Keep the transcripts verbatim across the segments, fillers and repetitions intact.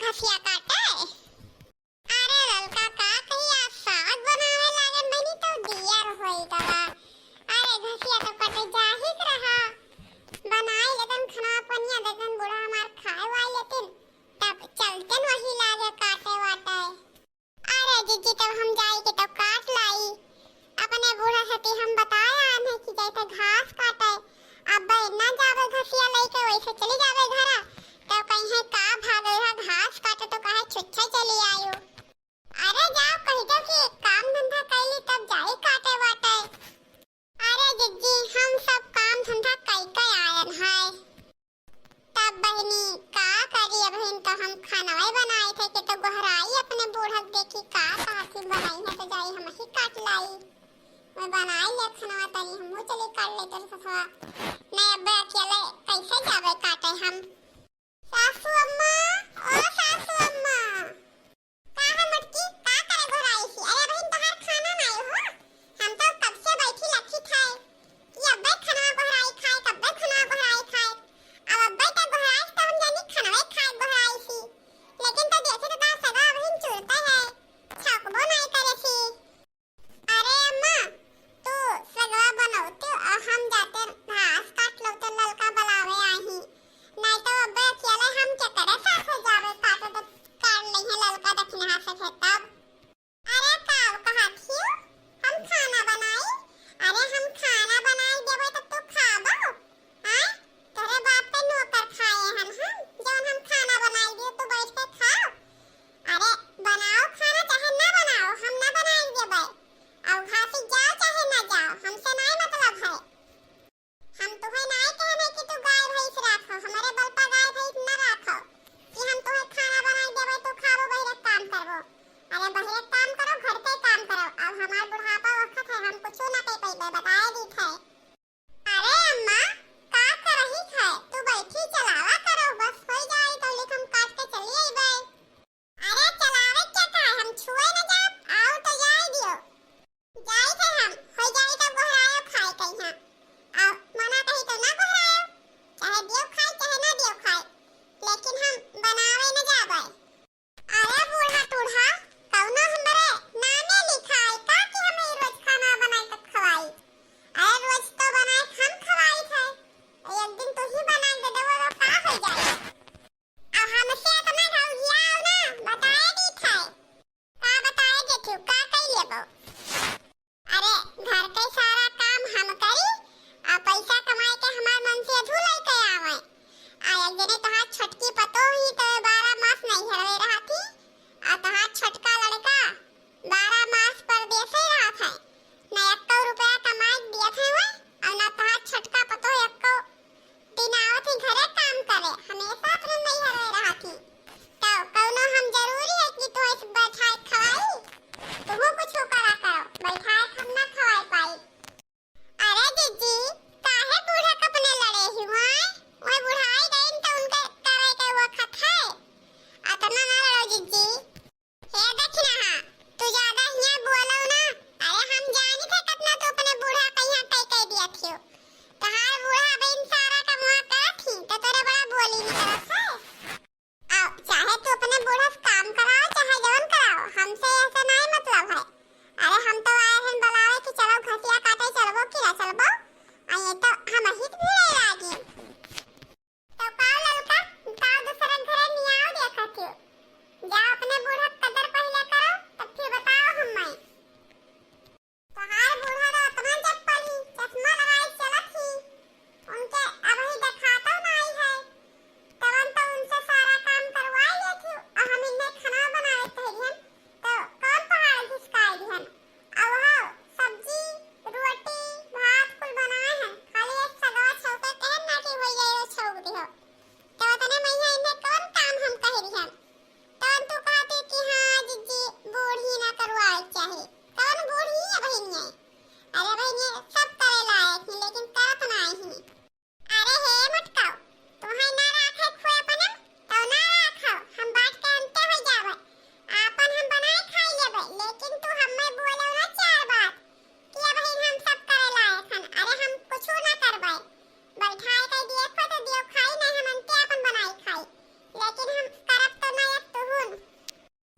घसिया काटे। अरे ललका का कही, आज साग बनावे लागन बनी तो दियर होई गवा। अरे घसिया तो कटे जाहिक रहा, बनाई लेतन खाना पनिया, देखन बूढ़ा हमार खाए वाई लेतिन, तब चलतन वही लागे काटे वाटे। अरे जीजी, तब हम जाई के तब काट लाई। अपने बूढ़ा सती हम बताए आन है कि जैसे घास काटे, अब ना जावे घसिया लइके, वैसे चली जावे घरा। तब कहीं है का भागे है घास काटे तो कहे छुच्छे चली आयु। अरे जाओ कही दो कि एक काम धंधा कैली तब जाई काटे वाटे। अरे जिज्जी, हम सब काम धंधा कई के आयन है। तब बहिनी का करी, अबहिन तो हम खानवे बनाए थे कि तो गोहराई अपने बूढ़ा के देखी का कहत ही बनाई है तो जाई हम ही काट लाई। मैं बनाई ले खानवा तनी हमहू चली काट ले तोर ससुआ। नहीं अब्बे अकेले कैसे जावे काटे हम। सासू अम्मा, ओ सासू अम्मा। का है मोटकी, का करे गोहराई सी? अरे बहिन, तोहार खाना नाई हो। हम तो कब से बैठी लखी खाए कि अब्बे खाना गोहराई खाए, कब्बे खाना गोहराई खाए। अब अब्बे तो गोहराई तो हम जानी खानवे खाए गोहराई सी। लेकिन तो देखे तो तार सगा बहिन चुरता है, छौकबो नाई करे सी। अरे अम्मा, तू सगवा बनौते और हम जाते घास काट लौते, ललका बलावे आही। नहीं तो अब्बे अकेले हम केकरे साथे जावे काटे तो काट लइहे ललका दक्षिणा से खेतब। अरे का कहत हियो? हम खाना बनाई? अरे हम खाना बनाई देबे तो तू खाबो? आय? तोरे बाप पे नौकर खाए हन हम, जौन हम खाना बनाई दियो तू बैठ के खाओ। अरे बनाओ खाना चाहे ना बनाओ, हम ना बनाई देबे। और घासी जाओ चाहे ना जाओ, हमसे नाई मतलब है। हम तुहे नाई कहने कि तू गाय भैंस राखो, हमारे बल पर गाय भैंस ना राखो कि हम तुहे खाना बनाई देबे, तू खाबो, बहिरे काम करबो। अरे बहिरे काम करो, घर के काम करो। अब हमार बुढ़ापा वक्त है, हम कुछ ना कर पैबे, बताए दी थे। अरे अम्मा, का करही है? तू बैठी चलावा करो, बस होई जाई तो लिख हम काट के चली अइबे। अरे चलावे के का है, हम छुए न जाब, आओ तो जाए दियो। जाई थे हम, होई जाई तो गोहरायो खाए कहीं। आओ मना कही तो ना गोहरायो, चाहे दियो खाए चाहे ना दियो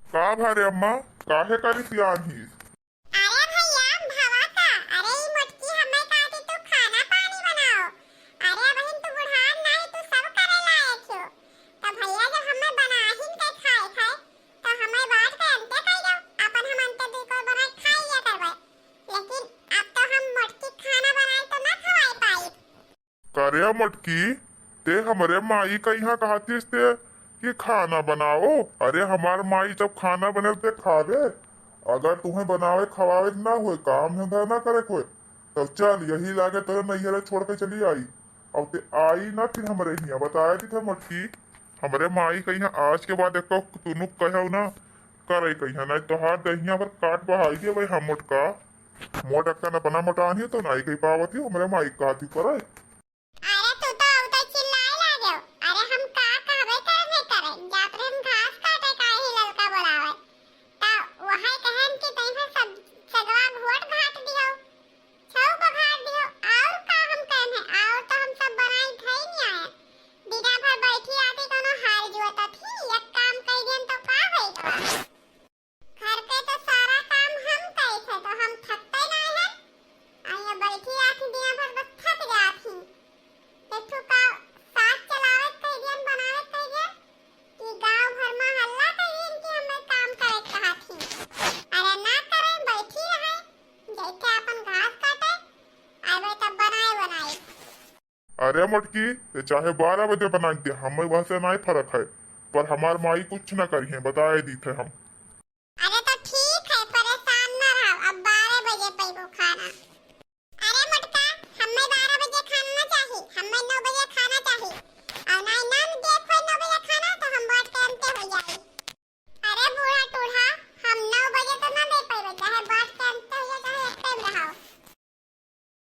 का भा रे अम्मा, काहे का रिसियान हीस? अरे भैया, भवा का? अरे ई मोटकी हम्मे कहती तू खाना पानी बनाओ। अरे अबहिन तू बुढ़ान नाही, तू सब करे लायक हो। तो भैया जब हम्मे बनाहिन के खाए खाए, तो हम्मे बाट के अंते कह दो, अपन हम अंते दुई कोर बनाए खाई लिया करबे। लेकिन अब तो हम मोटकी खाना बनाए तो ना खवाए पाई। करे मोटकी, ते हमरे माई का यहाँ कहतीस ते कि खाना बनाओ। अरे हमार माई जब खाना बने ते खावे, अगर तुम्हें बनावे खवावे के ना होए, काम धंधा ना करे के होए, तब चल यही लागे तोरे नैहरे छोड़ के चली आई। अब ते आई ना फिर हमरे हियाँ, बताए दी थे मोटकी। हमरे माई का यहाँ आज के बाद एको तुनुक कहो ना करे कहिया, नहीं तोहार दहिया पर काट बहाई देबे हम मोटका। मोटका न बना मोटान ही तो नहीं कही पावत ही, हमरे माई का थी करे। अरे तू तो उधर चिल्लाए लागेउ। अरे हम का कहबे करे नहीं करे, जात रहे हम घास काटे काहे ललका बोलावे। ता वहां कहन कि तैहा सब सगवा घोट घाट दियो, छौ बघार दियो, और का हम कहन है, और तो हम सब बनाई धई नहीं आए। दिना भर बैठी आती कोनो हार जुआ थी, एक काम कई दिन तो का होई गवा। घर के तो सारा काम हम करी थे, तो हम थकते ना है। आ ये बैठी आथी दिया भर बस थक जाथी। देखो का सास चलावे कह दियन, बनावे कह दियन कि गांव भर में हल्ला कह दियन कि हमें काम करे कहा थी। अरे ना करे, बैठी रहे, जैसे अपन घास काटे, आवे तब बनाए बनाए। अरे मोटकी, ते चाहे बारह बजे बनाई दे, हमें वह से नाई फर्क है, पर हमार माई कुछ ना करी है, बताए दी थे हम।